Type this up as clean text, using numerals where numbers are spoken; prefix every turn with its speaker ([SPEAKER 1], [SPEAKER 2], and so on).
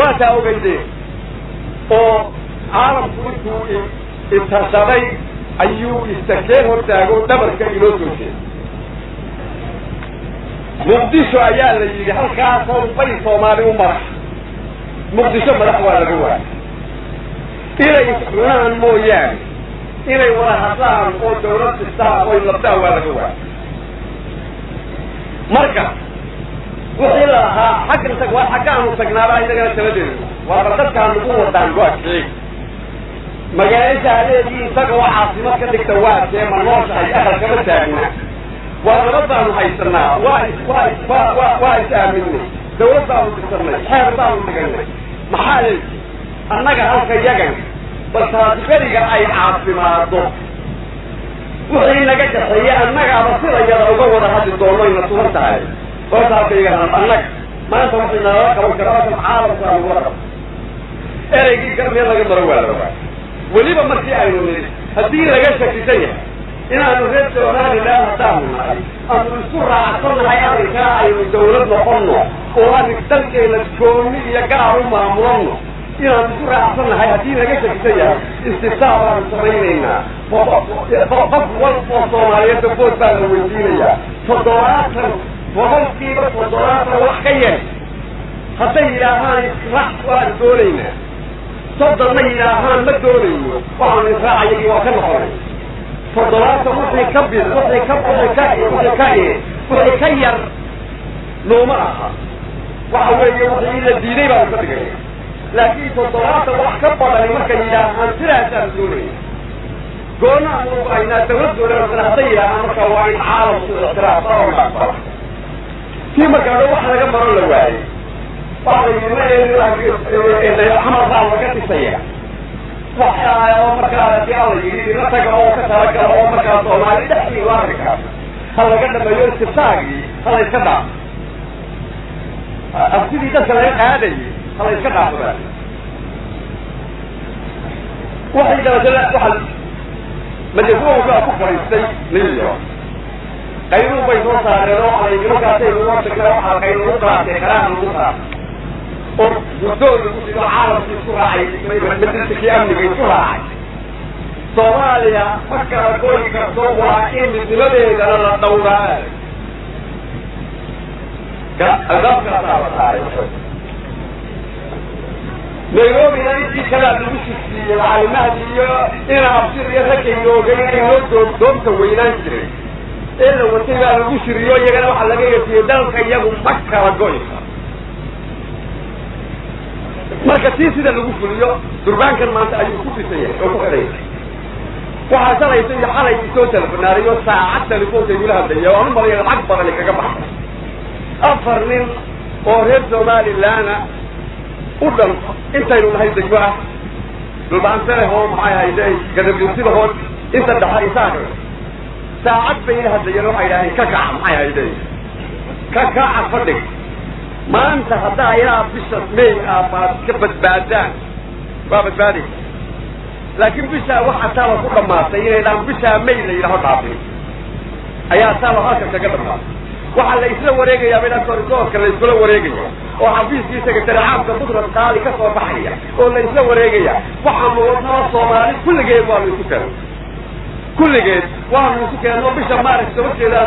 [SPEAKER 1] Waa taa ogeydeen oo caalamku intuu itashaday ayuu istakeen hortaago dhabarka inoo soo jeeday. Muqdisho ayaa la yidhi halkaasoo bay Soomaali u madax. Muqdisho madax waa laga waayay. Inay iscunaan mooyaane, inay wada hadlaan oo dawlad dhistaan oy labdaan waa laga waayay. Marka wixii la lahaa xaggan tag, waa xaggaanu tagnaaba inagana taladeedu waa bal dadkaan nagu wadaan. Waa keeg magaalisha haleegii isagoo caasimad ka dhigta, waa kee? Ma nooshahay? Aqal kama taagna. Waa nabad baanu haysanaa, waa waa waa wa waa is aaminay, dawlad baanu dhisanay, xeer baanu dhiganay. Maxaa leeyi annaga halka yagan? Bal taasi beriga ay caafimaado, wixii naga dhaxeeye annagaaba sida yada uga wada hadli doono ayna tuban tahay. Horta halka yagan annaga maanta waxay nalala qaban karaa caalamka nagula qabo. Ereygii gar meel laga maro waa la waay. Weliba markii aynu nidhi haddii laga shakisan yahay inaanu reer Somaliland haddaanu nahay aanu isku raacsannahay arrinkaa, aynu dawlad noqonno oo aanu dalkeena gooni iyo gaar u maamulanno, inaanu isku raacsannahay haddii laga shakisan yahay, istiftaa baanu samaynaynaa. Qof walba oo Soomaaliyeedba vote baa la weydiinayaa. 70% wax ka yar hadday yidhaahaan israac waanu doonaynaa, 30-na yidhaahaan ma doonayno, waxaanu israac iyagii waa ka noqonay. 70 wixii ka bid wixii ka wixii ka wixii ka wixii ka yar nooma aha. Waxa weeye wixii la diiday baanu ka dhigaya. Laakiin 70 wax ka badani markay yidhaahaan sidaasaanu doonayna, goonaanu haynaa, dawlad goonaa hadday yidhaahaan, marka waa in caalamku ictiraafaa oo aqbala. Tii markaa dho wax laga maro la waayey, waxa la yidhi Xamar baa laga dhisaya wax oo markaa hadii alla yidhi la taga oo ka talagala oo markaa Soomaali dhexdiidu arrinkaas ha laga dhameeyo, istiftaagii ha la iska dhaafo, afsidii dadka laga qaadayay ha la iska dhaafo. Baa waxay dabatana waxa majafuunkaa ku fadhiistay New York, qaynuun bay soo saareen oo alay nimankaasay nagu tagnaa. Waxaa qaynuun u qaatay, qaraar lagu qaatay oo guddoon lagu sido, caalamkii isku raacay, majliskii amniga isku raacay. Soomaaliya ma kala goy karto, waa in midnimadeedana la dhowraa. Albaabkaasaa la saaray. Nairobina intii kalaa lagu sisiiyey, Cali Mahdi iyo ina Abshir iyo ragga oogay inoo doomta weynaan jiray ee la watay baa lagu shiriyo. Iyagana waxaa laga yesiyey dalka iyagu ma kala goy karo. Marka tii sida lagu fuliyo, durbaankan maanta ayuu ku dhisan yahay oo ku xidhan yahay. Waxaa shalaysa iyo xalay isoo telefonaaday oo saacad telefoonka igula hadlaya oo aan u malaya lacag badani kaga baxday, afar nin oo reer Somalilandna u dhan intaynu nahay degmo ah, Dhulbaantalehoo maxay hayde, Gadabuursilahoo inta dhexe Isaaq. Saacad bay ila hadlayeen. Waxay idhaaheen ka kaca, maxay hayde, ka kaca fadhig maanta. Haddaa ilaa bisha May ah baad ka badbaadaan, waa badbaadaysa. Laakiin bishaa waxaa taaba ku dhamaatay inay dhaan bishaa May la yidhaho dhaafin ayaa taaba halka kaga dhamaatay. Waxaa la isla wareegayaa bay koridoorka la iskula wareegaya oo xafiiskii secretary caamka Butros Qaali ka soo baxaya oo la isla wareegaya. Waxaanu wadnaa Soomaali kulligeed waanu isu keenno, kulligeed waanu isu keenno bisha Maaris 10-keeda.